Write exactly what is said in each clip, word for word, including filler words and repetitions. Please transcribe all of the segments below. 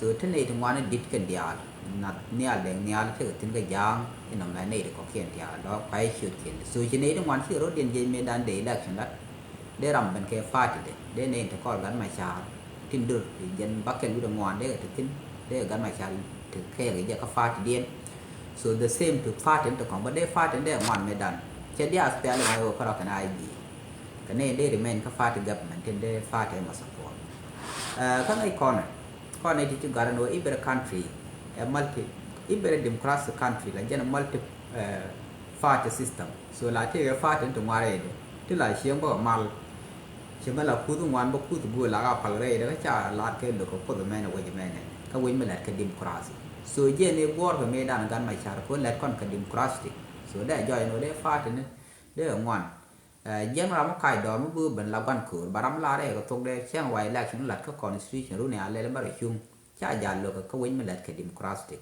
So te nɛy ti ŋuan i̱ di̱t kɛn diaal, nath nhial dɛŋ nhial tekɛ thi̱n kɛ ja̱a̱ŋ inɔ mɛ nɛy ti kɔ̱kiɛn diaal dɔ̱ kuay ciötkiɛn. So ci nɛy ti ŋuan ci rɔ̱diɛn jiɛc mëëdan dee election lat dee ram ben kɛ party dɛ dee nɛy ti kɔr Gat Macar tin dör ti jɛn bakɛl wi̱cdɛ ŋuan dee kɛ te thi̱n dee kɛ Gat Macar te kɛɛl kɛ jɛ kä party diɛn. So the same to party ti kɔŋ bä dee party dee ŋuan mëëdan cɛ diaal thil ŋa̱c wä kärɔ̱ kɛn I G kɛ nɛy dee remain kä party government tin dee party mɔ support. Kä ŋäc kɔnɛ kɔnɛ ti ci gat ɛn ɣöö every country ɛ multi, every democratic country la jɛn ɛ multi party system. So la tëëkɛ party ni ti ŋuan rɛydɛ ti la cieŋ bä kɛ mal. Ci mi la kuth ŋuan bä kuth guɔ la ka pal rɛydɛ kä ca lat kɛ lo̱k kɛ kuoth mɛn ɛ wec mɛn ɛ kä wec mi lɛt kɛ democracy. So jiɛn i̱ guɔ̱ɔ̱r kɛ mëëdan Gat Macar kɛ ɣöö lɛt kɔn kɛ democratic. So dee jɔɔc ɛn ɣöö dee party ni dee ɛ ŋuan. Jiɛn ram mi kac dɔɔr mi bi ben la gua̱n köör ba ram lar rɛy kɛ thok dee cäŋ wa election lat kä constitution run ya lɛl bä rɛ cuŋ ca jal lo̱k kä wec mi lɛt kɛ democratic.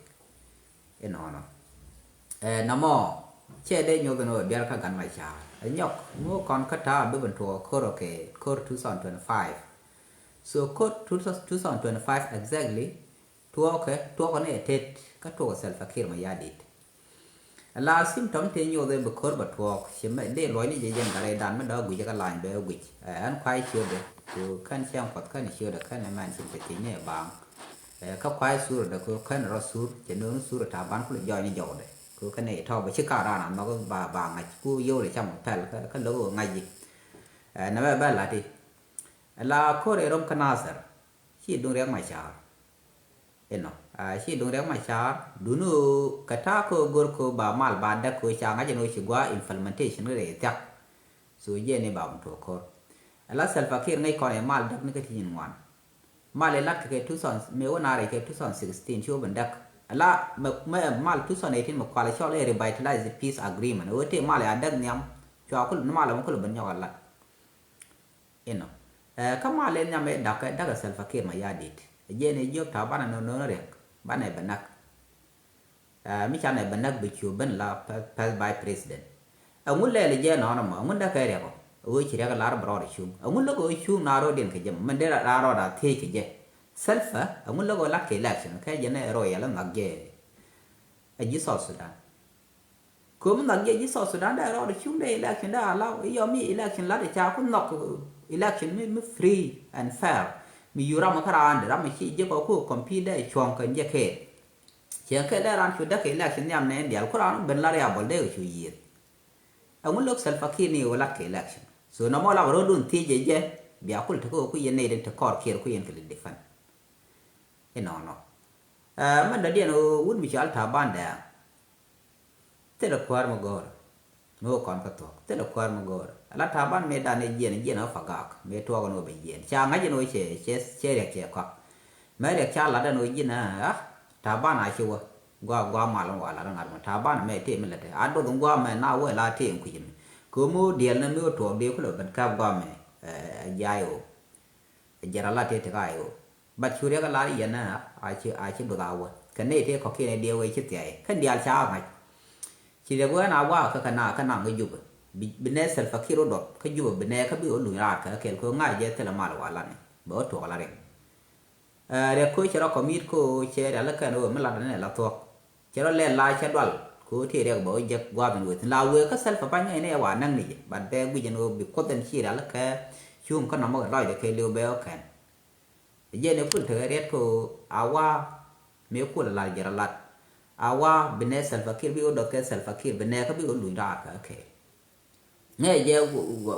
Inɔnɔ namɔ cɛ dee nyoth ni wä biar kä Gat Macar ɛ nyɔk mi wä kɔn kä ta̱a̱ bi ben tuɔɔk kör ɔ kɛ kör two thousand twenty-five. So kör two thousand twenty-five exactly tuɔɔkɛ tuɔɔkɛ ni ɛ tet kä tuɔɔkɛ Salva Kiir Mayardit. La symptom ti nyoth ɛ bi kör bɛ tuɔɔk ci mɛ dee luɔcni jɛ jɛn gat rɛydan mi dɔ̱k guic kä lany bɛ guic. Ɛn kuay ciötdɛ ku kän cäŋ kuɔth kän ciötdɛ kän ɛ mɛn cin te thiec ni ɛ baaŋ. Kä kuay sur dɛ ku kän rɔ sur cɛ nööŋ sur ta̱a̱ ban kulɛ jɔɔcni jɔwdɛ ku kän ɛ tɔ̱ bɛ ci ka̱a̱k raan a nhɔk ba ba ŋa̱c ku yio̱w dɛ cam pɛl kä lo̱k ŋa̱c ji̱. Nɛmɛ bɛ la̱t i̱ la kör ɛ rom kä Nasir ci duŋ Riɛk Macar. Inɔ a ci duŋ Riɛk Macar duni ɣöö kɛ ta̱a̱ kä ɣöö gör kä ba mal ba däk kä ɣöö ca ŋa̱c ɛn ɣöö ci gua̱a̱ implementation kä rɛy thia̱k. So jiɛn ni ba wun tuɔɔk ko̱r. Ala Salva Kiir ŋäc kɔn ɛ mal däk ni kä ti nyin ŋuan. Mal ɛ lat kɛ kɛ two thousand mëë wä naar kɛ two thousand sixteen ci wä ben däk. Ala mɛ mɛ mal two thousand eighteen mɛ kual cɔl ɛ revitalize the peace agreement ɣöö tëë mal ɛ a däk nhiam. Cua kul ni mal ɛ mɛ kul ben nyɔk a lat. Inɔ ɛ kä mal in nyam ɛ da̱k ɛ da̱k ɛ Salva Kiir Mayardit. Ɛ jiɛn ɛ jiök ta̱a̱ banɛ nööŋ nööŋ riɛk banɛ bɛ näk. Ɛ mi canɛ bɛ näk bi cu ben la pɛth vice president. Ɛŋu lɛɛl jɛ nɔnɔ mɔ ɛŋu näk ɛ riɛk ɔ ɛ wee ci riɛk lar bɛ rɔɔd ɛ cuŋ ɛŋu lo̱k ɛ wee cuŋ na rɔɔdiɛn kɛ jɛ mɔ min dee raan rɔɔd a thiec kɛ jɛ. Salva ɛŋu lo̱k ɛ lat kɛ election kɛ jɛ nɛ rɔɔd yɛl ɛ nhak jɛ. Ɛ ji̱ South Sudan. Kömi nhɔk jiɛ ji̱ South Sudan dee rɔɔd cuŋ dee election dee allow i̱ yɔm i̱ election lat i̱ ca ku nhɔk election mi mi free and fair. Mi yur ram kä raan di ram mi ci jiɛ kɔ ku compete dee cuɔ̱ŋ kɛ jiɛ kɛɛl. Ciɛ kɛɛl dee raan cu dee kɛ election nhiam nɛ dial ku raan ben la riabɔl dee cu yieth. Ɛŋu lo̱k Salva Kiir ni wä lat kɛ election so nɔmɔ lak rɔɔdun thiec jɛ jɛ bia kul te kä ku yɛn nɛy den te kɔr Kiir ku yɛn kɛ li defend. Inɔnɔ. Ɛ mɛn dɔ̱diɛn ɣöö wut mi cɔal Taban dɛ̈ɛ̈ŋ. Thilɛ kuäär mi go̱o̱rä mi wä kɔn kä thuɔ̱k thilɛ kuäär mi go̱o̱rä ala Taban mëëdan ɛ jiɛn jiɛn ɣä Pagak mëë tuɔɔk ɛn ɣöö bɛ jiɛn ca ŋa̱c ɛn ɣöö cɛ cɛ cɛ riɛk cɛ kɔak. Mɛ riɛk ca lat ɛn ɣöö ji̱n ɛ ɣä Taban a ci wä gua gua mal ɛn wa lat ɛn ŋa̱t mɔ Taban mɛ tëë mi lät ɛ a duɔth ɛn gua mɛ na wä ɛ la tëë ɛn kui̱c ɛmɛ. Kɛ ɣöö mi wä diɛl ni mi wä tuɔɔk dee kulɛ ben kap gua mɛ ɛ jiay ɣöö. Jɛn a la tëë tek a i̱ ɣöö. But cu riɛk a la yɛn a ci a ci duɔth a wä kɛ nɛy tëë kɔ̱kiɛn ɛ diɛw ɛ ci thia̱a̱c kɛn diaal ca a ŋa̱c. Ci riɛk wee na wa̱a̱ kä kɛ na kä na ŋä Jubɛ. Bi bi nɛ Salva Kiir wä duɔth kä Jubɛ bi nɛ kä bi wä luny raar kɛ kɛl kɛ ɣöö ŋa̱c jɛ thilɛ mal wa lat ni bɛ wä tuɔɔk la riɛk. Ɛ riɛk kä cɛ rɔ kɔmit kä ɣöö cɛ rial kɛn ɣöö mi lat ni la thuɔ̱k. Cɛ rɔ lɛl la cɛ dual kɛ ɣöö tëë riɛk bɛ wä jek gua̱a̱p in weth la wëë kä Salva Pany ŋäcnɛ wa näk ni jɛ but bɛ guic ɛn ɣöö bi kuoth ɛn ci rial kɛ cuŋ kä nɔmɔ kɛ lɔcdɛ kɛ liw bɛ wä kɛn. Jɛn ɛ kul tekɛ riɛt kä ɣöö a wa mëë kul a lar jɛ rɔ lat a wa bi nɛ Salva Kiir bi wä dɔth kɛ Salva Kiir bi nɛ kä bi wä luny raar kɛ kɛ. Ŋɛ jɛ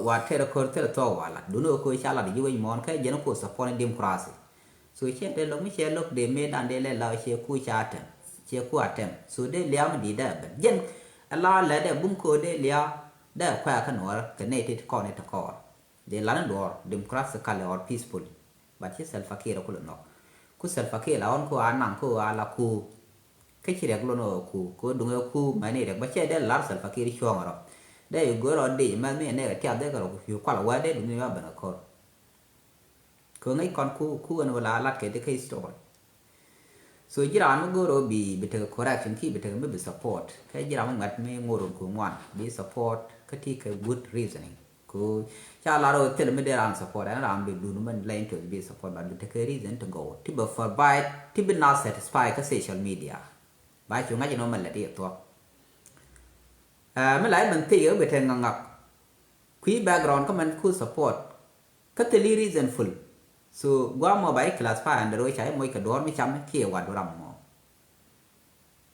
wa tɛr kör thil thɔk wa lat duni wä koy ca lat ji̱ wec mɔɔn kä jɛn ko support ni democracy. So cɛ dee lo̱k mi cɛ lo̱k dee mëë dan dee lɛ la cɛ ku ca tɛm cɛ ku a tɛm so dee liam di dee ben jɛn. Ala lɛ dee bum ko dee liam dee kuɛ kä nuɔr kɛ nɛy ti kɔn ni ti kɔɔr. Dee lan ni duɔr democratically or peacefully. But ci Salva Kiir a kulɛ nhɔk ku Salva Kiir a ɣɔn ko a naŋ ko a la ku. Kä ci riɛk lon ɣöö ku kɛ ɣöö duŋ ɛ ku mɛni riɛk bä cɛ dee lar Salva Kiir cuɔ̱ɔ̱ŋ rɔ. Dee yu go̱o̱r rɔ dic mɛn mi ɛ nɛɛk ɛ tiath dee kɛ rɔ ku pi̱u kual wä dee duŋ ni ma ben ɛ ko̱r. Kɛ ɣöö ŋäc kɔn ku ku ɛn ɣöö la lat kɛ dee kä history. So ji̱ raan mi go̱o̱r ɣöö bi bi tekɛ correction ki bi tekɛ mi bi support kɛ ji̱ raan mi ŋuɛt mi ŋo̱r ɣöö ku ŋuan bi support kä ti kɛ good reasoning. Kɛ Ku ca lar ɣöö thil mi dee raan support, ɛn raan bi dun mɛn la interest bi support, but bi tekɛ reason ti gɔw ti bɛ provide ti bi na satisfy kä social media. Ba cu ŋa̱c inɔ mɛn lɛ ti thuɔ̱k. Ɛ mi la imɛn thik ɛ bi te ŋa̱k ŋa̱k. Kui̱ background kä mɛn ku support kä thil i̱ reasonful. So guam mɔ ba i̱ classify under ɣöö ca i̱ moc kɛ duɔ̱ɔ̱r mi cam kiɛ wat ram mɔ.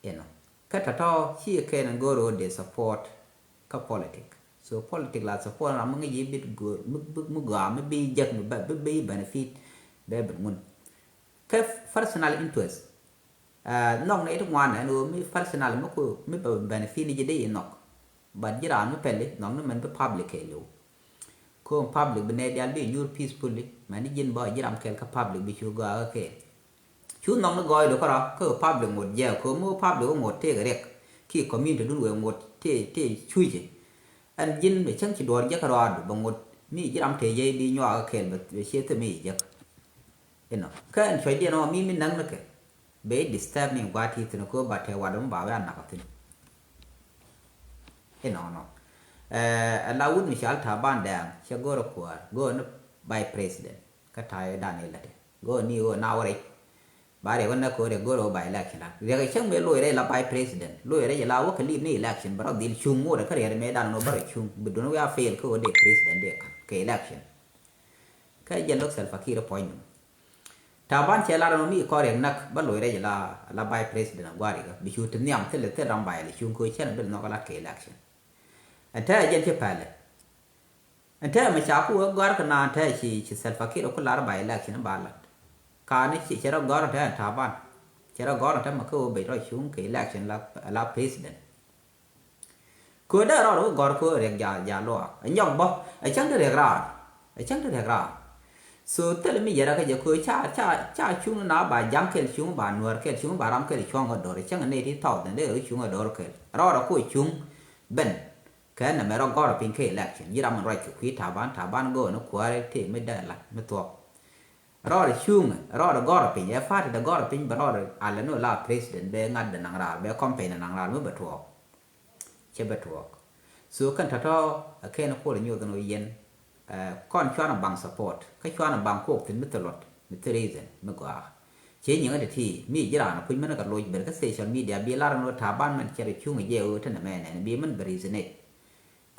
Inɔ kä tɔ̱tɔ̱ ci kɛn go̱r ɣöö dee support kä politic. So politic la support ram mi ŋi̱c i̱ bit go̱o̱r mi gɔaa mi bi jek mi bi benefit bɛ bi ŋun. Kä personal interest. Nhɔk ni ti ŋuan ɛn ɣöö mi personal mi ku mi bɛ benefit ni ji̱ dee inɔk. But ji̱ raan mi pɛli nhɔk ni mɛn bi public kɛɛliw. Ko̱o̱m public bi nɛy diaal bi nyuur peacefully mɛn ni ji̱n bä ji̱ ram kɛl kä public bi cu gɔaa kä kɛɛl. Cu nhɔk ni gɔɔydu kärɔa kä public ŋot jiɛk ko̱o̱m mi public wä ŋot tëëk riɛk ki community dun wëë ŋot tëë tëë cuci. Ɛn ji̱n bɛ cäŋ ci duɔɔr jiäk kärɔaadu bɛ ŋot mi ji̱ ram tëë jiɛc bi nyuak kä kɛɛl bɛ ciɛ thim mi jiäk. Inɔ kä ɛn cuɔ̱cdiɛn ɔ mi mi näk ni kɛ bɛ i̱ disturb ni gua̱a̱t ti thi̱n ko̱o̱m ba tëë wat mi ba wee a nak ɔ thi̱n. Inɔnɔ. Ɛ la wut mi cal Taban Dɛŋ cɛ go̱r kuäär go̱r ni vice president kä ta̱yɛ dan ilat. Go̱r ni ɣöö na wä rɛc ba riɛk wä näk ko̱r riɛk go̱r ɣöö ba election la riɛk cäŋ mëë loc rɛc la vice president loc rɛc la wä kɛ lip ni election bɛ rɔ dhil cuŋ ŋot kä riɛk mëë dan ɣöö bä rɔ cuŋ bi dun wä a fail kä ɣöö dee president dee ka̱n kɛ election. Kä jɛ lo̱k Salva Kiir puɔ̱ny nhom. Taban cɛ lar ɛn ɣöö mi kɔn riɛk näk bä loc rɛc la la vice president a gua̱a̱r ikä bi cu ti nhiam thilɛ thil ram ba yɛl cuŋ kɛ cɛn bil nhɔk lat kɛ election. Ɛn tɛɛ jɛn ci pɛlɛ. Ɛn tɛɛ mɛ ca ku wee gɔ̱a̱r kɛ naan tɛɛ ci ci Salva Kiir ku lar ba election ba lat. Kaani ci cɛ rɔ gɔ̱a̱r ɛn tɛɛ ɛn Taban cɛ rɔ gɔ̱a̱r ɛn tɛɛ mɛ kä wee bec rɔ cuŋ kɛ election la la president. Kɛ dee rɔɔd wä gɔ̱r kɛ riɛk ja ja luaak ɛ nyɔk bä ɛ cäŋ ti riɛk raar ɛ cäŋ ti riɛk raar. So thil mi yɛrɛ kä jɛ kɛ ca ca ca cuŋ na ba jaŋ kɛl cuŋ ba nuäär kɛl cuŋ ba ram kɛl cuɔ̱ŋ kä do̱r ɛ cäŋ ni ti tɔth ni dee rɔ cuŋ ɛ do̱r kɛl rɔɔd ɛ kuɔ cuŋ ben. Kɛ nɛ mɛ rɔ gɔ̱r piny kä election ji̱ ram in ruac kɛ kui̱ Taban Taban go̱o̱n ni kuäär ti mi dee lat mi thuɔk. Rɔɔd cuŋ rɔɔd gɔ̱r piny ɛ party dee gɔ̱r piny bɛ rɔɔd alɛ ni la president bɛ ŋa̱t dee naŋ raar bɛ campaign naŋ raar mi bɛ tuɔɔk. Cɛ bɛ tuɔɔk. So kɛn tɔ̱tɔ̱ ɛ kɛn kuɔl nyuɔth ni wä yɛn. Kɔn cuanɛ baŋ support kä cuanɛ baŋ kok thi̱n mi thil luɔt mi thil reason mi gɔaa. Cɛ nyiŋä ti ti mi ji̱ raan kuc mɛn kɛ loc ben kä social media bi lar ni wä Taban mɛn cɛ rɛ cuŋ jɛ wä te nɛ mɛ nɛn bi mɛn bɛ reason it.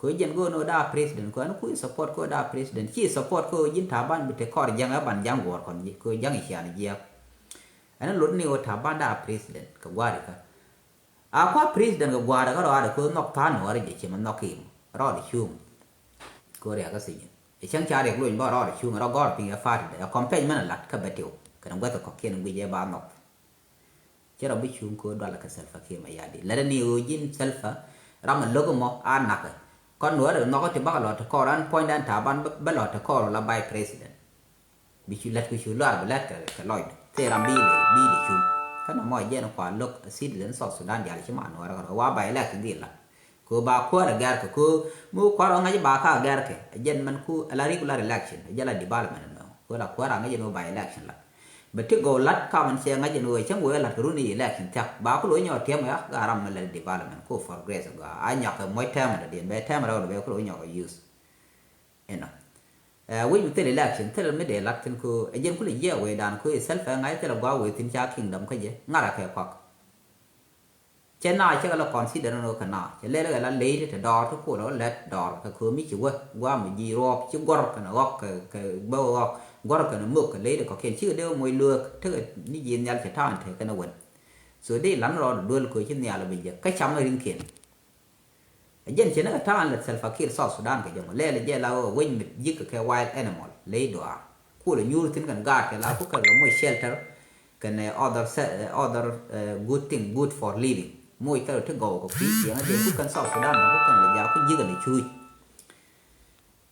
Kɛ jɛn go̱o̱n ɣöö da̱a̱ president kɛ ɛn kui̱ support kɛ ɣöö da̱a̱ president ci support kɛ ɣöö ji̱n Taban bi te kɔr jäŋ ɛ ban jäŋ guɔ̱ɔ̱r kɔn ji̱ kɛ ɣöö jäŋ i̱ cian jiɛk. Ɛn lot ni ɣöö Taban da̱a̱ president kɛ gua̱a̱r ikä. A kua president kɛ gua̱a̱r ikä rɔaadɛ kɛ ɣöö nhɔk tha̱a̱n nuɔɔr jɛ cɛ mɛ nhɔk kim rɔɔdɛ cuŋ. Kɛ ɣöö riakä thi̱n ɛ cäŋ ca riɛk lony bä rɔɔdɛ cuŋ rɔ gɔ̱r piny ɛ party dɛ ɛ kɔm pɛc mɛn ɛ la̱t kä bɛ tiw kɛn guäth ɛ kɔ̱kiɛn guic ɛ ba nhɔk. Cɛ rɔ bi cuŋ kɛ ɣöö dualɛ kɛ Salva Kiir Mayardit. Lɛt ni ɣöö ji̱n Salva ram ɛ lo̱k ɛmɔ a nakä. Kɔn nuɔ̱ɔ̱rɛ nhɔk ti bakɛ lɔ ti kɔɔr an puɔ̱nydan Taban bä lɔ ti kɔɔr la vice president. Bi cu lät ku cu luaar bi lät kɛ lɔcdɛ thil ram bi lɛ bi lɛ cuŋ. Kä nɔmɔ jɛn kua lo̱k a citizen South Sudan diaal ci ma nuɔ̱ɔ̱rɛ kɛ rɔ wa ba election dhil la. Kɛ ɣöö ba kuäär a gɛr kɛ kɛ ɣöö mi wä kuäär ɔ ŋa̱c ba ka gɛr kɛ a jɛn mɛn ku a la regular election a jɛ la development ɛmɛ. Kɛ ɣöö la kuäär a ŋa̱c ɛn ɣöö ba election la. Bɛ ti gɔw la̱t kamɛn cɛ ŋa̱c ɛn ɣöö cäŋ wee la̱t kɛ run i̱ election thia̱k ba ku lo̱c nyɔk tiɛm ɣä gaa ram mɛ lɛ development ku progress ɣä a nyɔk kɛ muɔc tɛmɛ dɔ̱diɛn bɛ tɛmɛ rɛw dɔ bɛ ku lo̱c nyɔk kɛ use. Inɔ. Ɛ wi̱c mi thil election thil mi dee la̱t thi̱n ku ɛ jɛn ku lɛ jiɛk wee dan ku i̱ thil fɛ ŋa̱c thil ɛ gua̱a̱k wee thi̱n ca kingdom kä jɛ ŋa̱t a kɛ kuak. Cɛ na cɛ kɛ la consider ni ɣöö kɛ na cɛ lɛl kɛ la ley ti te dɔɔr ti kuɔl ɣä lɛt dɔɔr kɛ köömi ci wä guam mi ji̱ ruɔɔk ci guɔr kɛn ɣɔk kɛ kɛ bä ɣɔk guɔr kɛn mök kɛ ley ti kɔkiɛn cikɛ dee moc lueek tekɛ ni ji̱ nhial cɛ ta̱a̱n te kɛn wen. So dee lan rɔɔd duel köö ci nhial bi jɛ kä cam ɛ riŋkiɛn. Ɛ jɛn cɛ ni kɛ ta̱a̱n lɛ Salva Kiir South Sudan kɛ jɛ mɔ lɛl ɛ jɛ la ɣöö wec mi ji̱k kɛ wild animal ley duaar. Kuɔl ɛ nyuur thi̱n kɛn gaat kɛ la ku kɛn lɛ moc shelter. Kɛnɛ other se- other good thing good for living moc kɛ rɔ ti gɔw kɛ kui̱ ciɛŋä dee ku kɛn South Sudan na ku kɛn lɛ jaak ku ji̱kɛ lɛ cuuc.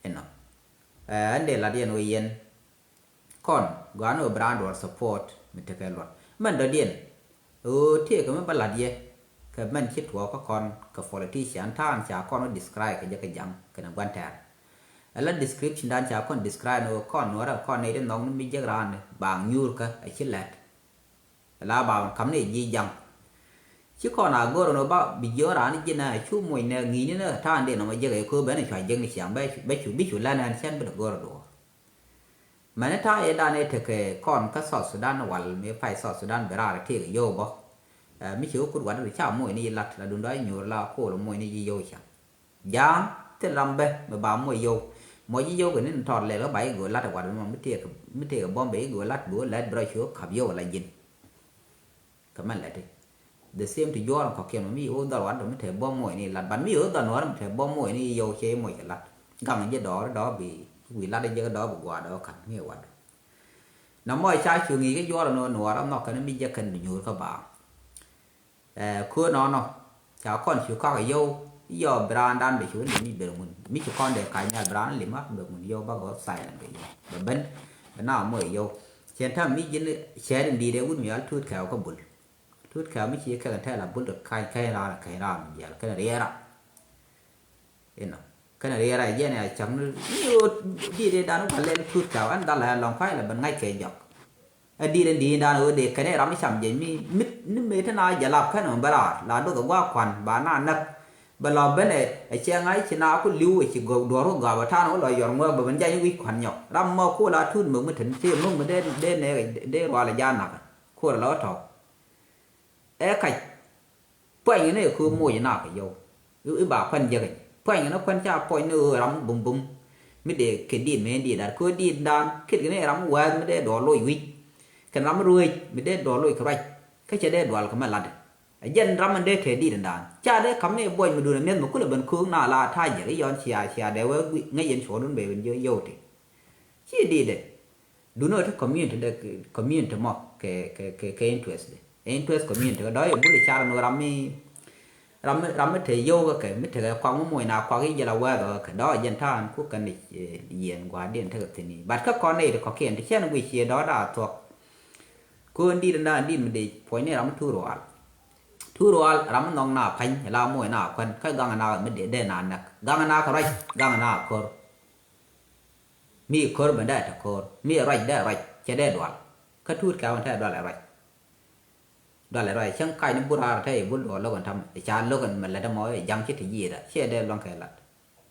Inɔ. Ɛn dee lat yɛn wee yɛn kɔn gɔaa ni wee bi raan duɔl support mi tekɛ luɔt mɛn dɔ̱diɛn. Ɣöö tëëkɛ mi bä la̱t yɛ kɛ mɛn ci tuɔɔk kä kɔn kɛ politician ta̱a̱n ca kɔn wä describe kɛ jɛ kɛ ja̱ŋ kɛnɛ gua̱n tɛ̈r. Ala description dan ca kɔn describe ni wä kɔn nuɔrɛ kɔn nɛy ti nhɔk ni mi jek raan ni baaŋ nyuurkä a ci lɛt. Ala baaŋ kam ni ji̱ ja̱ŋ. Ci kɔn a gör ɛn ɣöö ba bi jiök raan ji̱n ɛ cu moc nɛ ŋi̱i̱cni ni ta̱a̱ in dee nɔmɔ jek ɛ köö ben ɛ cua jek ni ciaŋ bɛ cu, bɛ cu, bi cu lɛn ɛn cɛn bi dee gör ɛ duɔ̱ɔ̱r. Mɛn ni ta̱a̱ ëë dan ëë tekɛ kɔn kä South Sudan wal mëë pay South Sudan bi raar ɛ tëëk ɛ yio̱w bä. Ɛ, mi ci wä kut wat ri ca moc ni ji̱ lat la duundɔ i̱ nyuur la kool moc ni ji̱ yio̱w ciaŋ. Ja̱a̱ŋ thil ram bä mi ba moc yio̱w. Moc ji̱ yio̱w kɛ ni tɔt lɛl kä ba i̱ gööl lat ɛ wat mi tëëk, mi tëëk ɛ bɔm bɛ i̱ gööl lat bi wä lɛt bi rɔ ci wä kap yio̱w la ji̱n. Kɛ mɛn lɛ ti. The same ti juɔr kɔkiɛn mi yo̱o̱ dhɔr wat mi te bom moc ni lat, but mi yo̱o̱ dhɔr nuɔr mi te bom moc ni yo̱o̱ cɛ moc kɛ lat. Gaŋ jɛ dɔɔr dɔɔ bi wi̱i̱ lat jɛ dɔɔ bi gua̱a̱ dɔɔ ka̱n mi wat. Na mɔc ca cu ŋi̱i̱c kɛ juɔr nuɔr nuɔr a nhɔk kɛn mi jɛ kɛn bi nyuur kä baaŋ. Ɛ, kuäär nɔnɔ ca kɔn cu kak yio̱w. Yɔ bi raandan bɛ cu ni mi ber ŋun mi ci kɔn dee kac nhial bi raan lim a bɛ ŋun yio̱w bakɛ wä silent kɛ yio̱w bɛ ben. Bɛ na moc yio̱w. Cɛn ta̱a̱ mi ji̱n cɛɛt in di̱i̱t ɛ wut mi al tuut kɛɛw kä bul. Tuut kɛɛw mi ci kɛk in tɛl a bul kɛ ka̱ny kɛny raar kɛny raar mi jiɛl kɛn riɛɛra. Inɔ kɛn riɛɛra jɛn a cak ni ni ɣöö di̱i̱t in dan wä lɛl tuut kɛɛw ɛn dhal ɛ lɔŋ ka̱ny la ben ŋa̱c kɛ jɔk. Ɛ di̱i̱t in di̱i̱t in dan ɣöö dee kɛn ɛ ram mi cam jɛny mi mi ni mëë te na jɛ lap kɛn ɛ mi bä raar la doth ɛ gua̱a̱k kuan ba na näk. Bɛ lɔ ben ɛ ɛ cɛ ŋa̱c ci na ku li̱w ɛ ci gɔk duɔ̱ɔ̱r ku gɔaa bɛ ta̱a̱n wä lɔ yɔr ŋuäk bɛ ben jany wi̱c kuan nyɔk ram mɔ ku la tuut mök mi te ni ci mök mi dee dee nɛɛk dee rual ɛ ja̱a̱n nakä. Kuɔr lɔ tɔ̱. Ɛ kac. Puany ni ɛ köö moc na kɛ yio̱w. I̱ ba kuan jek i̱ puany ni kuan ca puany ni ɣöö ram bum bum. Mi dee kɛ diit mëë diit dat köö diit dan kit kɛ ni ram wɛɛth mi dee duɔl loc wi̱c. Kɛn ram ruec mi dee duɔl loc kɛ ruac. Kä cɛ dee dual kɛ mɛ lat. Ɛ jɛn ram mi dee tëë diit dan ca dee kam ni buɔc mi duun ɛ mi̱eth mi kulɛ ben köök na la ta̱a̱ jek i̱ yɔn cia cia dee wee ŋäc yɛn cuɔ̱ɔ̱ŋdun bee ben yio̱w ti. Ci diit dee. Duundɛ ɣöö te community dɛ, community mɔ kɛ, kɛ, kɛ, kɛ interest dɛ. Interest community kɛ dɔ̱ yɛ bul icar ni ram mi, ram mi, ram mi te yio̱w kɛ kɛ mi tekɛ kuak mi moc na kuak i̱ jɛ la wɛɛth ɔ kɛ dɔ̱ jɛn ta̱a̱n ku kɛn i̱, eh, yiɛn gua̱a̱rdiɛn tekɛ thi̱n i̱. But kä kɔn nɛy ti kɔ̱kiɛn ti cɛn guic ciɛ dɔ̱ da̱a̱ thuɔ̱k. Köön di̱t na di̱t mi dee puɔ̱ny ni ram mi tuur wal. Tuur wal ram mi nhɔk na pa̱ny la moc na kuän kä gaŋ na mi dee, dee na näk. Gaŋ na kɛ ruac, gaŋ na ko̱r. Mi ko̱r ben dee te ko̱r, mi ruac dee ruac, cɛ dee dual. Kä tuut kɛ ɣän te dual ɛ ruac. Dual ɛ ruac cäŋ kac ni bur raar te i̱ bul duɔl lo̱k ɛn tam i̱ ca lo̱k ɛn mɛ lät ɛmɔ i̱ ja̱ŋ ci ti ji̱i̱dä ciɛ dee luäŋ kɛ lat.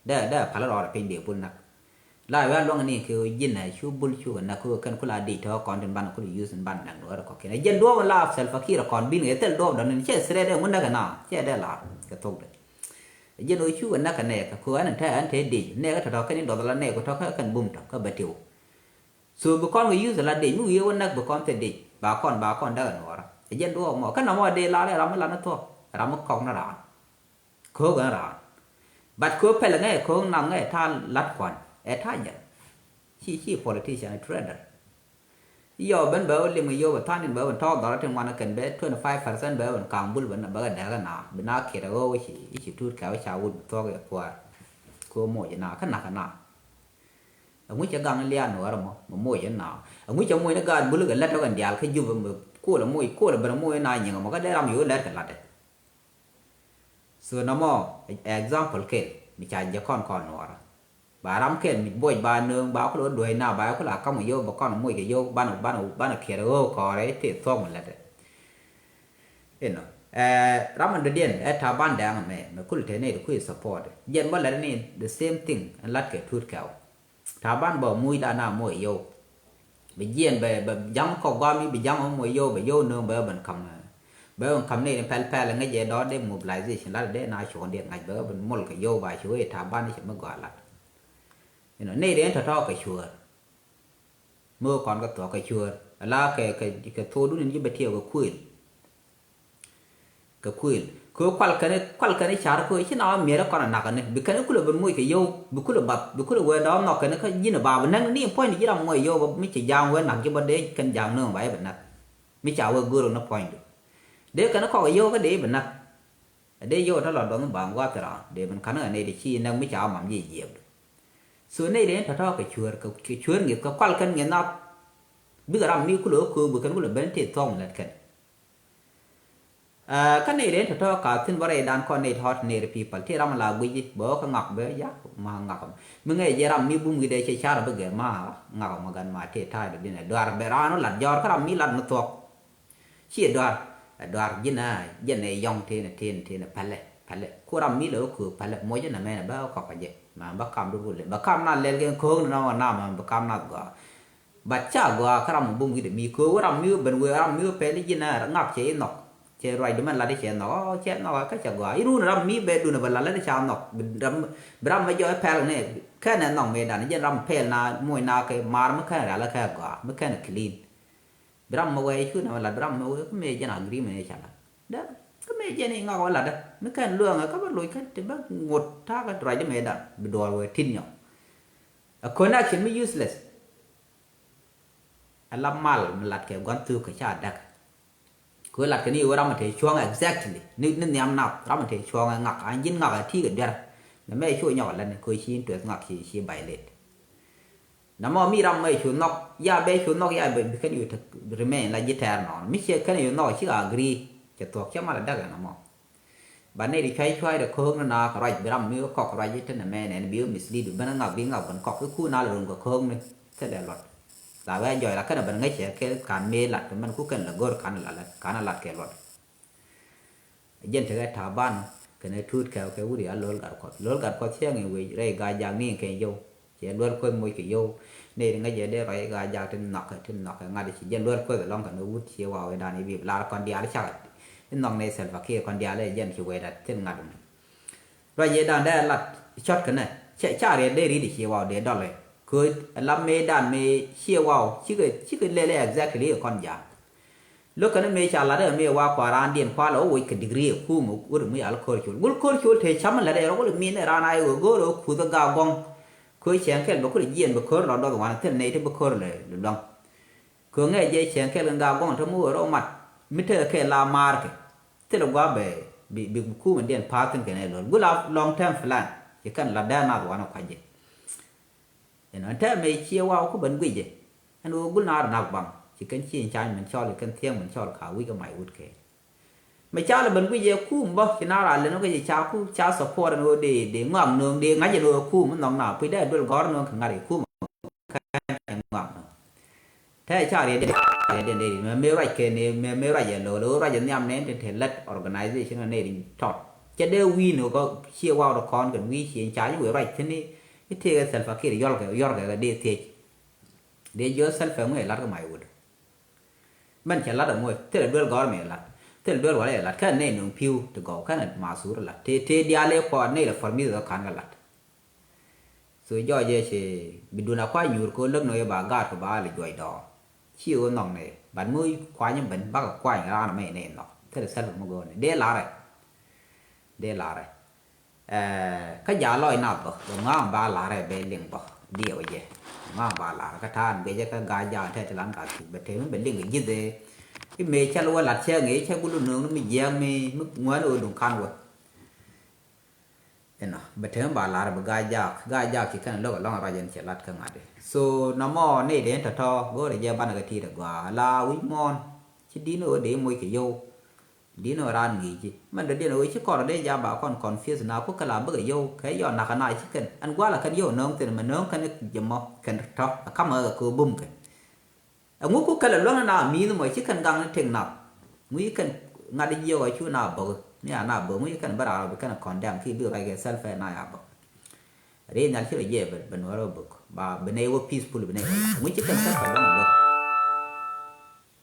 Dee, dee pal rɔɔdɛ piny dee bul näk. La wiaa luäŋ ni kɛ ji̱n ɛ cu bul cukɛ näk kɛ kɛn kula dic tɔ̱ kɔn tin ban kul yuth in ban näk duɔɔr kɔ̱kiɛn. Ɛ jɛn duɔɔp in la Salva Kiir kɔn bin kɛ thil duɔɔp dɔ̱n in cɛ threat ɛ ŋun näk ɛ na, cɛ dee lar kɛ thok dee. Ɛ jɛn ɣöö cukɛ näk kɛ nɛɛk kɛ kɛ ɣöö ɛn tɛ ɛn tɛ dec nɛɛk ɛ tɔ̱tɔ̱ kɛn in dɔth la nɛɛk kɛ tɔ̱ kä kɛn bum tɔ̱ kä bɛ tiw. So bi kɔn kɛ yuth la dec mi wiee wä näk bi kɔn thil dec ba kɔn ba kɔn däk ɛ nuɔɔrä. Ɛ jɛn duɔɔk mɔ kä nɔmɔ dee lar ɛ ram mi lat ni thuɔ̱k ram mi kɔk ni raan. Ko̱o̱k ɛn raan. But ko̱o̱k pɛl ŋɛ ko̱o̱k nath ŋɛ ta̱a̱ lat kuan ɛ ta̱a̱ jɛn. Ci ci politician ɛ trader. Yɔ ben bɛ wä lim yio̱w bɛ tha̱a̱ŋ in bɛ wä tɔ̱ɔ̱k dhɔrä tin ŋuan kɛn bɛ twenty five percent bɛ wä ka̱a̱ŋ bul bɛ bɛ kɛ dɛɛk ɛn na bi na kiɛt ɛ ɣöö wä ci i̱ ci tuut kɛ wä ca wut bi thuɔ̱k ɛ kuäär. Ko̱o̱k moc ɛ na kä nak ɛ na. Ɛŋu cɛ gaŋ lia̱a̱n ni wärä mɔ mɛ moc ɛ na. Ɛŋu cɛ moc ni gaat bul kɛ lät tɔk ɛn diaal kä jup mɛ kuɔl ɛ moc kuɔl ɛ ben ɛ moc ɛ na nyiŋ ɛmɔ kä dee ram yo̱o̱ lɛt kɛ lat ɛ. So nɔmɔ example kɛl mi ca jɛ kɔn kɔn nuɔrä. Ba ram kɛl mi buɔc ba nööŋ ba kulɛ wä duɔ̱c na ba kulɛ a ka̱m kɛ yio̱w ba kɔn moc kɛ yio̱w banɛ banɛ banɛ kiɛt ɣöö kɔɔrɛ tëë thuɔ̱k mi lätdɛ. Inɔ ɛ ram in dɔ̱diɛn ɛ Taban Dɛŋ mɛ mɛ kulɛ te nɛy ti kui̱ support. Jiɛn bä lätdɛ ni the same thing in lat kɛ tuut kɛw. Taban bä mucda na moc yio̱w. Bi jiɛn bɛ bɛ ja̱ŋ kɔk guami bi ja̱ŋ moc yio̱w bɛ yio̱w nööŋ bɛ ben ka̱m bɛ ben ka̱m ni pɛl pɛl ŋäc jɛ dɔ̱r dee mobilization lat dee na cuɔ̱ɔ̱ŋ diɛn ŋa̱c bɛ ben mol kɛ yio̱w ba cuɔ̱ɔ̱ŋ i̱ Taban i̱ cɛ mi gɔaa lat. Inɔ nɛy dee in tɔ̱tɔ̱ kɛ cuäär. Mi wä kɔn kɛ thuɔ̱k kɛ cuäär ala kɛ kɛ kɛ thokdun in ji̱ bɛ tiɛɛk kɛ kuëël. Kɛ kuëël kɛ kual kɛn kual kɛn car kɛ ci na wä miɛt kɔn a nak ni bi kɛn kulɛ ben moc kɛ yio̱w bi kulɛ bap bi kulɛ wee dɔɔn nhɔk kɛn kä ji̱n a bap näk ni puɔ̱ny di ji̱ ram moc yio̱w mi ci ja̱a̱ŋ wee nak ji̱ bä dee kɛn ja̱a̱ŋ nööŋ ba i̱ bɛ näk. Mi ca wee go̱o̱r ni puɔ̱ny du dee kɛn kɔk yio̱w kä dee i̱ bɛ näk. A dee yio̱w tɔ lɔ dɔn ba ŋuath raan dee ben ka̱n ɣä nɛy di ci näk mi ca wä mam ji̱ jiɛɛp du. So nɛy di ni tɔ̱tɔ̱ kɛ cuäär kɛ cuäär ŋi̱th kɛ kual kɛn ŋi̱th nath. Bikɛ ram mi kulɛ wä köök bi kɛn kulɛ ben ti thuɔ̱k mi lät kɛn. Kä nɛy rɛy tɔ̱tɔ̱ ka thi̱n bä rɛydan kɔn nɛy tɔ̱ ordinary people ti ram la guic bä kä ŋak bä ya ma ŋak mi ŋɛc jɛ ram mi bum wi̱dɛ cɛ car bä gɛ ma ŋak ma gan ma ti ta̱a̱ dɔ̱diɛn ɛ duar bɛ raan wä lat jɔr kä ram mi lat mi thuɔ̱k. Ci ɛ duar Ɛ duar ji̱n a jɛn ɛ yɔ̱ŋ tin tin tin pälɛ pälɛ. Ku ram mi lɛ wä köök pälɛ muɔcä nɛ mɛn ɛ bä kɔk kɛ jɛ. Ma bä kam dut wulɛ bä kam na lɛl kɛ köök ni na wä na ma bä kam na gɔaa. But ca gɔaa kä ram mi bum wi̱dɛ mi köök wä ram mi wä ben wee ram mi wä pɛl ji̱n a ŋak cɛ i̱ nhɔk. Cɛ ruacdu mɛn lat i̱ cɛ nhɔk ɔ cɛ nhɔk kä cɛ gɔaa i̱ run ram mi bɛ dun ɛ bä lat lät i̱ ca nhɔk. Bi ram bi ram mɛ jɔc pɛl ni kɛn ɛ nhɔk mëëdan jɛn ram pɛl na muc na kɛ maar mi kɛn rial kɛ gɔaa mi kɛn clean. Bi ram mɛ wee cu na mɛ lat bi ram mɛ wee kä mëë jɛn agreement i̱ ca lat dɛ kä mëë jɛn i̱ ŋak wä lat dɛ mi kɛn luäŋɛ kä bä loc kä ti bä ŋot ta̱a̱ kä ruacdu mëëdan bi duɔɔr wee tin nyɔk. A connection mi useless. Ala mal mi lat kɛ gua̱n thuk kɛ ca däk. Kɛ lat kɛ ni wee ram mi te cuɔ̱ŋ exactly ni ni nhiam nath ram mi te cuɔ̱ŋ ɛ ŋak an ji̱n ŋak ɛ ti kɛ duer. Nɛ mɛ cu nyɔk ɛ lät ni kɛ ci interest ŋak ci ci violate. Nɛ mɔ mi ram mɛ cu nhɔk ya bɛ cu nhɔk ya bɛ bi kɛn yu te remain la ji̱ tɛɛr nɔɔn mi ciɛ kɛn yu nhɔk ci agree. Cɛ thuɔk cɛ mal ɛ däk ɛ nɛ mɔ. Ba nɛy ti cuay cuay de ko̱o̱k ni na kɛ ruac bi ram mi kɔk ruac i̱ te nɛ mɛ nɛn bi mislead bi ben ŋak bi ŋak ben kɔk i̱ ku na lɛ run kɛ ko̱o̱k ni. Thilɛ luɔt. La wee jɔc la kɛn ben ŋäc cɛ kɛ kan mëë lat kɛ mɛn ku kɛn lɛ go̱r kan lat kan lat kɛ luɔt. Jɛn tekɛ ta̱a̱ ban kɛn ɛ tuut kɛ kɛ wuri a lo̱l gat kuɔth lo̱l gat kuɔth ciɛ ŋi̱i̱ wec rɛy gaa jak ni kɛ yio̱w. Cɛ luel kueth moc kɛ yio̱w. Nɛy ti ŋäcɛ dee ruac i̱ gaa jak ti nhɔkɛ ti nhɔkɛ ŋa̱t ci jɛn luel kueth ɛlɔ̱ŋ kɛn ɛ wut ci waw i̱ dan i̱ bi lar kɔn diaal cakɛ. I̱ nhɔk nɛy Salva Kiir kɔn diaal i̱ jɛn ci wecda thil ŋa̱t mi. Ruac i̱ dan dee lat cɔt kɛnɛ cɛ ca riɛt dee ri̱t i̱ ci waw dee dɔl i̱ kööc ɛlam mëë dan mëë ci waw cikɛ cikɛ lɛl i̱ exactly i̱ kɔn ja̱a̱ŋ. Lo̱k kɛn mëë ca lat ɛ mëë wa kua raandiɛn kua lɛ wä woc kɛ degree ɛ kuum wut mi yal ko̱r col gul ko̱r col te cam lät ɛ rɔ wul min ɛ raan a iwä go̱o̱r ɛ kuth ɛ gak guɔ̱ŋ. Köö cɛɛŋ kɛl bɛ kulɛ jiɛn bɛ ko̱r lɔ dɔth wan thil nɛy ti bɛ ko̱r lɛ luaŋ. Köö ŋɛ jɛ cɛɛŋ kɛl kɛn gak guɔ̱ŋ te mi wä rɔ mat mi tekɛ kɛ la maarkɛ. Thil ɛ gua̱a̱ bɛ bi bi kuum ɛn diɛn pa̱a̱th thi̱n kɛn ɛ luɔl gul a long term plan. Ci kɛn lat dee nath wan ɛ kuac jɛ. Ɛn ɛn tɛmɛ ciɛ waw ku ben guicɛ. Ɛn ɣöö gul naar nak baŋ ci kɛn ci in cany min cɔl kɛn thiɛŋ min cɔl ka wi̱c kä mac wut kɛ. Mɛ cal ben guicɛ kum bä ci naar a lɛn wä kä ci ca ku ca support ɛn ɣöö dee dee ŋɔak nööŋ dee ŋa̱c ɛn ɣöö kum mi nhɔk na puc dee duel gɔ̱r nööŋ kɛ ŋa̱t i̱ kum. Kɛn ŋɔak nööŋ. Tɛ ca riɛt riɛt riɛt riɛt mɛ mɛ ruac kɛ ni mɛ mɛ ruac ɛ lo̱l ɣöö ruac ɛ nhiam nɛn tin te lät organization ɔ nɛy rin tɔt. Cɛ dee wi̱i̱ ni ɣöö ciɛ waw rɔ kɔn kɛn wi̱i̱ ciɛ in ca ji̱ wëë ruac thi̱n i̱ tëëkɛ Salva Kiir yɔl kɛ yɔr kɛ kɛ dee thiec. Dee jiɔ Salva ŋuɛ lat kɛ mac wut. Mɛn cɛ lat ɛ ŋuɛ thilɛ duel gɔr mi lat thilɛ duel walɛ lat kɛn nɛy nuŋ pi̱w ti gɔw kɛn ɛ masur lat tëë tëë diaal ëë kɔɔr nɛy lɛ pɔr mi̱th ɛ kan kɛ lat. So jɔɔc ëë ci bi dun a kuany nyuur kɛ ɣöö läk ni ɣöö ba gaat kɛ ba lɛ juɔc dɔɔr. Ci ɣöö nhɔk ni bat mi kuany ben bakɛ kuany raan mɛ ni nhɔk thilɛ thil mi go̱o̱r ni dee larɛ. Dee larɛ. Kä jaal lɔc nath bä bɛ ŋa̱a̱ŋ ba larɛ bɛ liŋ bä diɛw jɛ. Ŋa̱a̱ŋ ba larɛ kä ta̱a̱n guiɛcɛ kä ga̱a̱c jaak tɛt ti lan gat thi̱k bɛ tëë mi bɛ liŋ kɛ ji̱th ëë. I̱ mëë cä lɛ wä lat cɛ ŋëë cä gulu nööŋ ni mi jiääk mi ŋuäär ni ɣöö duŋ ka̱n wä. Inɔ bɛ tëë mi ba lar bi ga̱a̱c jaak ga̱a̱c jaak ci kɛn lo̱k ɛlɔ̱ŋ ruac ɛn cɛ lat kä ŋa̱t i̱ so nɔmɔ nɛy dee in tɔ̱tɔ̱ go̱o̱rɛ jɛ banɛ kɛ ti̱i̱t ɛ gɔaa la wi̱c muɔ̱ɔ̱n. Ci di̱n ɣöö dee moc kɛ yio̱w. Di̱n ɣöö raan ŋi̱i̱c ji̱ mɛn dɔ̱diɛn ɣöö ci kɔn dee jaa ba kɔn confuse na ku kɛ la bikɛ yio̱w kɛ yɔn nakä na ci kɛn ɛn gua̱a̱l ɛ kɛn yio̱w nööŋ thi̱n mɛ nööŋ kɛn jɛ mɔ kɛn tɔ̱ ɛ ka̱m ɣä kɛ ɣöö bum kɛn. Ɛŋu ku kɛl ɛ luäŋ ni na mi̱i̱th mɔ ci kɛn gaŋ ni tëk nath. Ŋu ci kɛn ŋa̱t jiök ɛ cu na bo̱k ni a na bo̱k ŋu ci kɛn bä raar ɔ bi kɛn ɛ condemn ki bi ruac kɛ self ɛ na ya bo̱k. Ri nhial ci rɔ jiɛ bɛ nuɔr ɛ bo̱k ba bi nɛy wä peaceful bi nɛy wä ŋu ci kɛn self ɛ luäŋ ɛ bo̱k.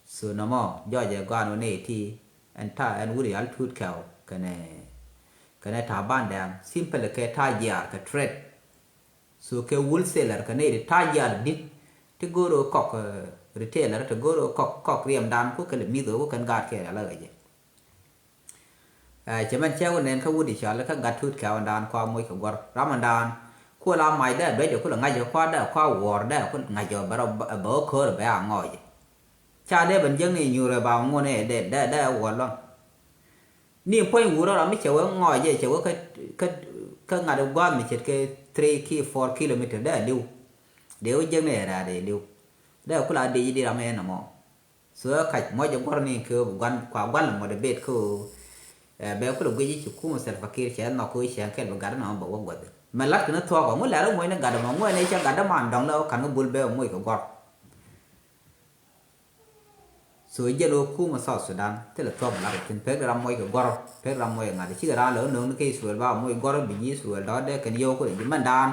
So nɔmɔ jɔɔc ɛ gɔaan wä nɛy ti ɛn ta ɛn wuri al tuut kɛw kɛnɛ kɛnɛ ta bandɛŋ simple kɛ ta jiaar kɛ trade. So kɛ wholesale kɛ nɛy ti ta̱a̱ jial di̱t ti go̱o̱r ɣöö kɔk retailer ti go̱o̱r ɣöö kɔk kɔk riɛmdan ku kɛ lɛ mi̱th ɣöö ku kɛn gaat kɛ rial ɣä jɛ. Cɛ mɛn cɛ wä nɛn kä wut i̱ cɔal kä gat tuut kɛɛwändan kua moc kɛ guɔ̱r ramändan. Ku la mac dee duec dee ku lɛ ŋa̱c kua dee kua wuɔ̱ɔ̱r dee ku ŋa̱c ɔ bɛ rɔ bɛ ɣä köör bɛ a ŋɔɔc. Ca dee ben jiäkni nyuurɛ ba ŋuɔ̱n ɛ dee dee dee wä luɔ̱ŋ. Ni puɔ̱ny wurä rɔ mi cɛ wee ŋɔɔc jɛ cɛ wee kä kä kä ŋa̱t gua̱a̱th mi ce̱tkɛ three ki four kilometer dee a li̱w. Dee wä jiäkni ɛ raar dee li̱w. Dee kula dee ji̱ di ram ɛ nɔmɔ. So ɛ kac muɔc ɛ guɔ̱r ni kɛ wee bi gua̱n kua gua̱n lɛ mɔt ɛ bet kä wee. Bɛ kulɛ guic i̱ ci kum Salva Kiir cɛ nhɔk kä wee cɛ kɛl bi gat nɔmɔ bɛ wä guäth. Mɛ lat kɛ ni thuɔ̱k ɔ ŋu lɛr i̱ muɔc ni gat ɛmɔ ŋuɛn i̱ cɛ gat däman dɔ̱ŋ lɛ wä ka̱n kä bul bɛ muɔc kɛ guɔ̱r. So jɛn ɣöö kumɛ South Sudan thilɛ thuɔ̱k lat kɛ thi̱n, pek ram moc kɛ gɔ̱rä, pek ram moc kɛ ŋa̱t. Cikɛ raan lɛ ɣöö nööŋni kɛ Israel ba moc gɔ̱rä bi ji̱ Israel dɔ̱ɔ̱tdɛ kɛn yio̱w kä ji̱ mɛndan.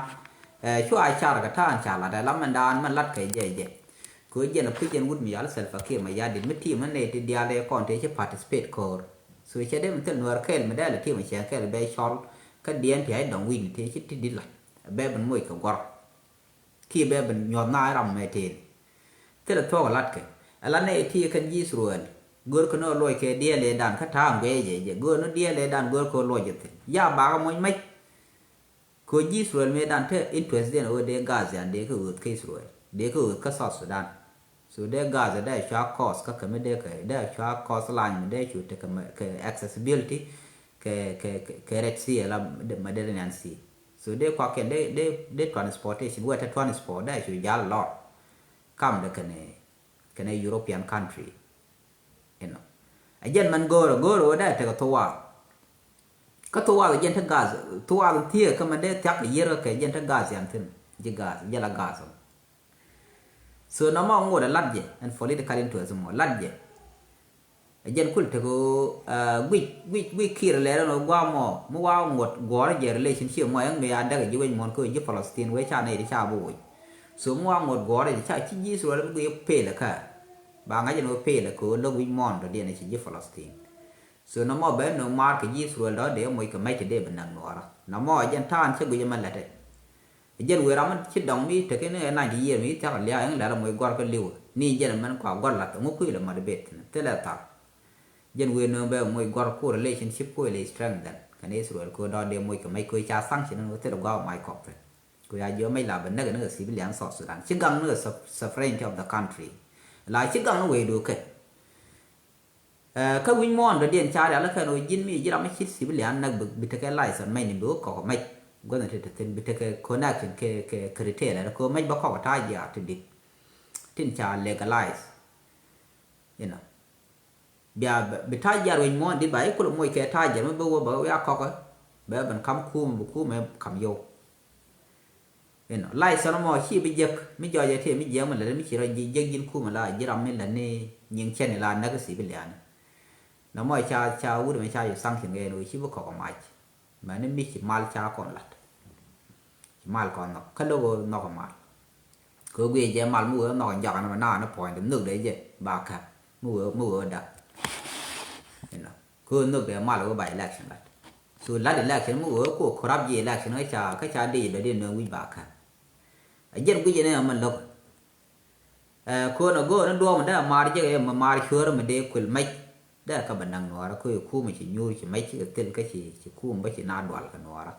Ɛ, cua car kɛ ta̱a̱n ca lat ɛ la mɛndan mɛn lat kɛ jɛ jɛ. Kɛ ɣöö jɛn ɛ puc jɛn wut mi yal Salva Kiir Mayardit mi ti̱i̱ mɛn nɛy ti diaal ɛ kɔn tëë ci participate ko̱o̱r. So cɛ dee mi thil Nuäär kɛɛl mi dee lɛ ti̱i̱ mɛ cɛ kɛɛl bɛ cɔl kä diɛn ti a i̱ dɔ̱ŋ wi̱i̱ni tëë ci ti di̱t lat. Bɛ ben moc kɛ gɔ̱rä. Kiɛ bɛ ben nyuɔ̱th na i̱ ram mɛ tëëni. Thilɛ thuɔ̱k ɛ latkɛ. Ɛ la nɛy ti kɛn ji̱ Israel. Görkɛ ni ɣä luɔc kɛ diɛɛl ëëdan kä ta̱a̱ ŋuɛɛcɛ jɛ. Gör ni diɛɛl ëëdan görkɛ ɣä luɔc jɛ thi̱n. Ya bakä moc mɛc. Kɛ ɣöö ji̱ Israel mëëdan te interest diɛn ɣöö dee Gaza an dee kä ɣööth kä Israel. Dee kä ɣööth kä South Sudan. So dee Gaza dee cua cost kä kɛ mi dee kɛ, dee cua cost line mi dee cu tekɛ mɛ, kɛ accessibility kɛ, kɛ, kɛ, kɛ Red Sea la Mediterranean Sea. So dee kuak kɛn dee, dee, dee transportation, wɛ te transport dee cu jal lɔr. Kam de kɛnɛ, kɛnɛ European country. You know. A jɛn man go̱o̱rä, go̱o̱rä wä dee tekɛ thuwaal. Kä thuwaal a jɛn te Gaza, thuwaal thiee kä man dee thiak kɛ yier kä kɛ jɛn te Gaza yan thin. Ji̱ Gaza, jɛ la Gaza. So nɔmɔ ŋot a lat jɛ, ɛn political interest mɔ, lat jɛ. A jɛn kul tek ɣöö, ah, guic, guic, guic Kiir lɛr ɛn ɣöö gua̱a̱ mɔ, mi wa ŋot guɔ̱ɔ̱rä jɛ relationship mɔ, ɛn mi a däk ji̱ wec muɔ̱n kä ji̱ Palestine wec ca nɛy ti ca bi woc. So mi wa ŋot guɔ̱ɔ̱rä jɛ ca ci ji̱ Israel bi guic peel kä. Ba ŋa̱c ɛn ɣöö peel kɛ ɣöö lo̱k wi̱c muɔ̱ɔ̱n dɔ̱diɛn ci ji̱ Palestine. So nɔmɔ bɛ nöŋ maar kɛ ji̱ Israel dɔ̱diɛn moc kɛ mɛc ti dee bi näk nuɔ̱ɔ̱rä. Nɔmɔ a jɛn ta̱a̱n cä guic ɛmɛ lät ɛ. Jɛn wëë ram mi ci dɔŋ mi tekɛ ni ɛ ninety year mi ci thiak lia̱a̱ ɛŋ lɛl ɛ moc gɔr kä li̱w. Ni jɛn ɛmɛn kua gɔr lath ɛŋu kui̱ lɛ motivate thilɛ thar. Jɛn wëë nööŋ bɛ moc gɔr ku relationship ku ilɛ strengthen kɛn Israel ku dɔ̱diɛn moc kɛ mɛc ku ca sanction ni wä thilɛ gua̱a̱ mac kɔk thi̱n. Ku ya jiɔ mɛc la bɛ näk ni kɛ civilian South Sudan ci gaŋ ni kɛ sovereignty of the country. La ci gaŋ ni wëë duɔ kɛ. Ɛ, kä wi̱c muɔ̱ɔ̱n dɔ̱diɛn ca rial kɛn ɣöö ji̱n mi ji̱ ram mi cit civilian näk bi, bi tekɛ license mɛc ni bi wä kɔk mɛc. Guäthni ti te thi̱n bi tekɛ connection kɛ, kɛ, kɛ retailer kɛ ɣöö mɛc bä kɔk ta̱a̱ jiaar ti dit. Tin ca legalize. You know. Bia bi ta̱a̱ jiaar wi̱c muɔ̱ɔ̱n dit ba i̱ kulɛ moc kɛ ta̱a̱ jiaar mi bi wä ba wiak kɔk. Bɛ ben kam kum bi kum ɛ kam yio̱w. Inɔ license mɔ ci bi jek mi jɔɔc ɛ ti mi jiɛk mi lät mi ci rɔ jiɛk ji̱n kumɛ la ji̱ ram mi lät ni nyiŋ cɛn ila näk civilian. Nɔmɔ ca, ca wut mi ca ju sanction kɛ ni wee ci bi kɔk mac. Mɛ ni mi ci mal ca kɔn lat. Ci mal kɔn nhɔk kä logo nhɔk mal. Kɛ guiɛ jɛ mal mi wee nhɔk njɔk ni ma na ni puɔ̱ny di nhök dee jɛ ba kɛ mi wee, mi wee da. Inɔ. Kɛ ɣöö nhök dee mal ɣöö ba election lat. So lat election mi ɣöö kɛ ɣöö corrupt ji̱ election kä ca, kä ca dee bɛ dee nööŋ wi̱c ba ka̱n. A jiɛn guic ɛn ɛ mɛ lo̱k. Ɛ, kɛ ɣöö nɔ go̱o̱r ni duɔ̱ɔ̱m dee maar jek ɛ mɛ maar cuäärä mɛ dee kuël mɛc. Dee kä bɛ naŋ nuɔɔrä kɛ ɣöö kumɛ ci nyuur ci mɛc ci kɛ thil kä ci, ci kum bä ci na dual kɛ nuɔɔrä.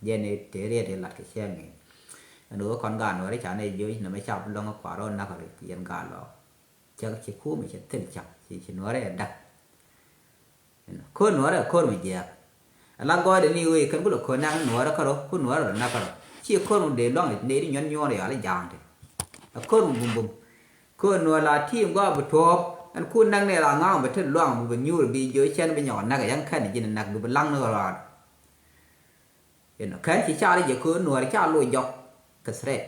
Jɛn ɛ tëë riɛt ɛ lat kɛ cɛɛŋ ɛ. Ɛn ɣöö kɔn gaat nuɔɔrä ca nɛ jiöc nɛ mɛ ca bi lɔ̱ŋ ɛ kua̱r ɣöö nak ɛ yɛn gaat lɔɔk. Cak ci kumɛ cɛ thil cak ci, ci nuɔrɛ ɛ dak. Ko̱r nuɔrɛ ko̱r mi jiɛk. Ala gɔɔydɛ ni wee kɛn kulɛ ko̱r nak nuɔrɛ kärɔ ku nuɔrɛ rɔ nak kärɔ. Ci ko̱r mi dee luaŋ ni dee di nyuɔn nyuɔn yɔal i̱ ja̱a̱ŋ ti. A ko̱r mi bum bum. Ko̱r nuɔr la ti ŋuak bi tuɔɔk ɛn ku nak ni la ŋa̱a̱ŋ bi te luaŋ bi bi nyuur bi jiɔ cɛn bi nyɔk nak yɛn kɛn ji̱n nak bi bi laŋ ni rɔɔd. You know, kɛn ci car jɛ köör nuɔɔr ca loc jɔk kɛ threat.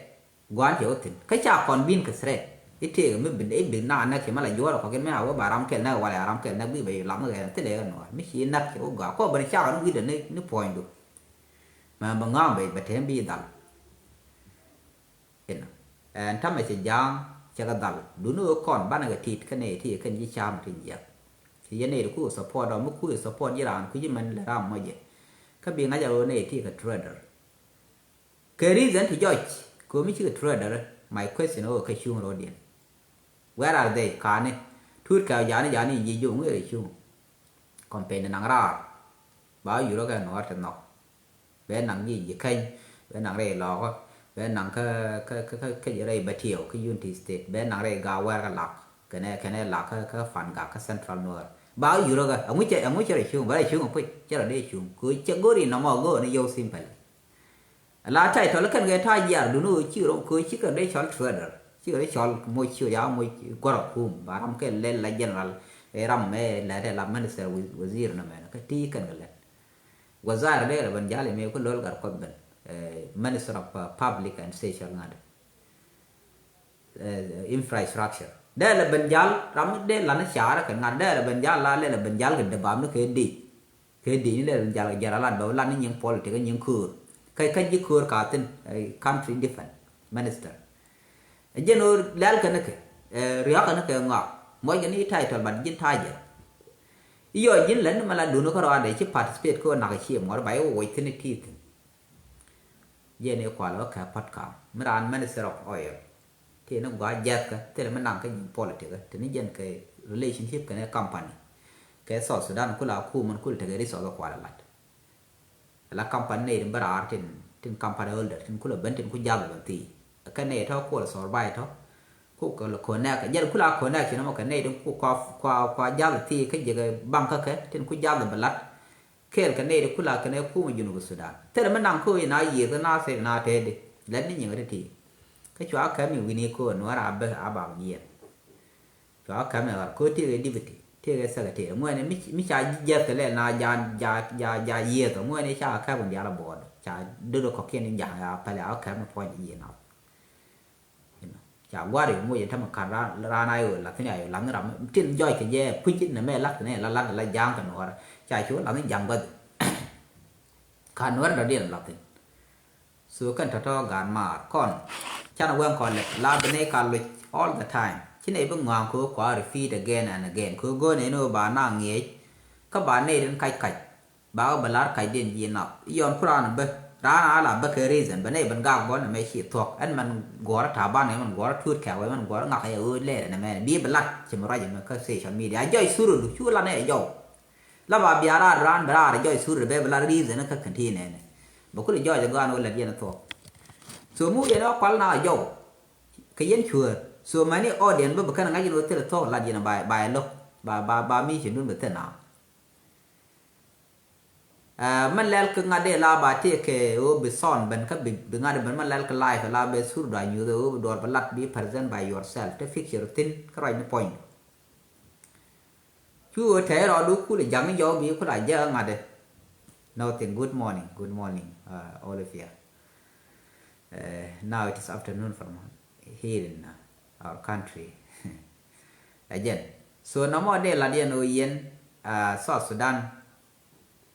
Gua̱a̱n cɛ wä thi̱n kä ca kɔn bi̱n kɛ threat. I̱ tëëk mi bi, i̱ bi na näk cɛ mi la juɔ̱ɔ̱r kɔk in mi a wä ba ram kɛl näk walɛ a ram kɛl näk bi bɛ lam kɛ thilɛ kɛ nuɔɔr mi ci näk cɛ wä gɔaa kɔ ben ca kɔn wi̱cdɛ ni, ni puɔ̱nydu. Mɛ bɛ ŋa̱a̱ŋ bɛ, bɛ tɛm bi dhal. Inɔ ɛn tamɛ cɛ ja̱a̱ŋ cɛ kɛ dhal duni ɣöö kɔn banɛ kɛ tit kɛnɛ ti kɛn ji̱ ca̱a̱m ti jiɛk. Ci yɛn nɛy ti ku support ɔ mi ku support ji̱ raan kui̱ci mɛn lɛ ram mɔcɛ. Kä bi ŋa̱c a ɣöö nɛy ti kɛ trader. Kɛ reason ti jɔc kɛ ɣöö mi cikɛ trader, my question ɣöö kɛ cuŋ ro̱diɛn. Where are they? Ka̱ni tuut kɛ jani jani ji̱ juŋ wëë rɛ cuŋ. Campaign naŋ raar ba yurä kɛ nuɔɔr ti nhɔk. Bɛ naŋ ji̱ ji̱ keny bɛ naŋ rɛy lɔɔkä bɛ naŋ kä kä kä kä rɛy batiɛw kä Unity State bɛ naŋ rɛy gaawɛr kä lak kɛnɛ kɛnɛ lak kä kä fan gak kä Central Nuer ba yurä kɛ aŋu cɛ aŋu cɛ rɛ cuŋ bɛ rɛ cuŋ puc cɛ rɛ dee cuŋ kɛ cɛ gori nɔmɔ gori ni yɔw simple. La ta̱y tɔl kɛn kɛ ta̱a̱ jiar duni ɣöö ci rɔ kɛ ci kɛ dee cɔl trader ci kɛ dee cɔl moc ci ya moc guɔrɔ kum ba ram kɛ lɛl la general ɛ ram mɛ lɛ dee la minister wazir nɔmɛ kä ti kɛn kɛ lɛl. Wazara dee rɛ ben jali mɛ ku lol gar kɔth ben, eh, Minister of, uh, Public and Social ŋa̱dɛ, eh, Infrastructure. Dee lɛ ben jal ram mi dee lan ni caarä kɛ ŋa̱t, dee lɛ ben jal la lɛ lɛ ben jal kɛ dee bam ni kɛ dee. Kɛ dee ni lɛ ben jal kɛ jɛr a lat bɛ lat ni nyiŋ politik ni nyiŋ köör. Kä kä ji̱ köör ka thin, eh, country defense minister. Ɛ jɛn ɣöö lɛl kɛ ni kɛ, eh, riɔ̱k kɛ ni kɛ ŋɔak. Muɔc kɛ ni title, but ji̱n ta̱a̱ jɛ. I̱ yɔ ji̱n lɛ ni mɛ la duuni kä rɔadɛ ci participate kä ɣöö nak ɛ cie muɔr ba i̱ wä woc thin i̱ ti thin. Jɛn i̱ kual ɣä kɛ pat kam mi raan minister of oil. Ti ni gɔaa jiathkä thilɛ mi naŋ kä nyiŋ politik, ti ni jɛn kɛ relationship kɛnɛ company. Kɛ South Sudan kula kumän kul tekɛ resource kual lat. La company nɛy tin bä raar tin, tin company holder tin kula ben tin ku jath ben thii. Kä nɛy tɔ kuɔl survive tɔ. Ku kɛ connect, jɛn kula connection mɔ kɛ nɛy tin ku kua, kua, kua jath thii kä jekɛ bank kä kɛ tin ku jath bɛ lat. Kɛɛl kɛ nɛy ti kula kɛnɛ kumɛ Junub Sudan. Thilɛ mi naŋ ko̱ ina yiëth na thil na tɛɛdi. Lɛt ni nyiŋ ti ti. Kä cua kɛm mi wi̱ni ko̱ nuɔ̱ɔ̱r a bä a bam yiëth. Cua kɛm mi ɣar ko̱ tëëkɛ dipiti, tëëkɛ secretary. Ŋuɛni mi, mi ca ji̱ jiɛth kɛ lɛl na ja, ja, ja, ja yiëth. Ŋuɛni ca kɛm mi dial a buɔɔd. Ca dodo kɔkiɛn in ja̱ŋ ya pɛlɛ a kɛm mi puɔ̱ny ji̱ na. Ca gua̱r yɛ moc in tämɛ ka̱n raan, raan a yɛ wee la̱th ni a yɛ wee la̱th ni ram tin jɔc kɛ jɛ puc in nɛmɛ la̱th ni la la̱th la ja̱a̱ŋ kɛ nuɔ̱ɔ̱rä. Ca cu la̱th ni ja̱a̱ŋ gua̱th. Ka̱n nuɔ̱ɔ̱rä dɔ̱diɛn la̱th ni. So kɛn tɔ̱tɔ̱ gaat maar kɔn. Canɛ wee kɔn lɛ la bi nɛy ka loc all the time. Ci nɛy bi ŋɔa̱a̱ŋ kɛ wee kua repeat again and again kɛ wee go̱o̱r nɛy ni wee ba na ŋiɛc. Kä ba nɛy tin kac kac. Bakɛ bɛ lar kacdiɛn ji̱ nath. Yɔn ku raan bä. Raan a la bä kɛ reason bɛ nɛy ben gak bɔl nɛ mɛ ci thuɔ̱k. Ɛn mɛn guɔ̱rä ta̱a̱ ban, ɛn mɛn guɔ̱rä tuut kɛ̈k, ɛn mɛn guɔ̱rä ŋak ɛ ɣöö lɛɛr nɛ mɛ bi bɛ lat ci mi ruac ɛmɛ kä social media. A jɔc thurä du cu lat nɛ ɛ jɔw. La ba bia raar raan bɛ raar ɛ jɔc thurä bɛ bɛ lat reason kä kɛn ti nɛnɛ. Bɛ kulɛ jɔc ɛ gɔaan ɣöö lät yɛn ɛ thuɔ̱k. So mu yɛn ɛ kual na ɛ jɔw. Kɛ yɛn cuäär. So mɛni audience bä bɛ kɛn ɛ ŋa̱c yɛn ɣöö thilɛ thuɔ̱k lat yɛn ɛ ba, ba ɛ lo̱k. Ba, ba, ba mi ci dun bɛ thil na. Ɛ, mɛn lɛl kä ŋa̱t dee la ba tëë kɛ ɣöö bi thɔn ben kä bi, bi ŋa̱t ben mɛn lɛl kä live la bɛ thur dua nyuuth ɣöö bi duɔr bɛ lat bi present by yourself. Te picture thin kä ruac ni puɔ̱ny. Cu ɣöö tɛy rɔɔdu kulɛ ja̱ŋ ni jɔw bi kula jɛ ŋa̱t dee. Nothing. Good morning. Good morning, uh, all of you. Uh, now it is afternoon from here in, uh, our country. Again. So nɔmɔ dee lat yɛn ɣöö yɛn, uh, South Sudan.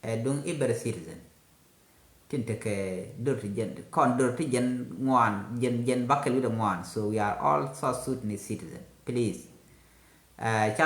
Ɛ duŋ every citizen. Tin tekɛ dor ti jɛn, kɔn dor ti jɛn ŋuan, jɛn, jɛn bucket with a ŋuan. So we are all South Sudanese citizen. Please. Ɛ, ca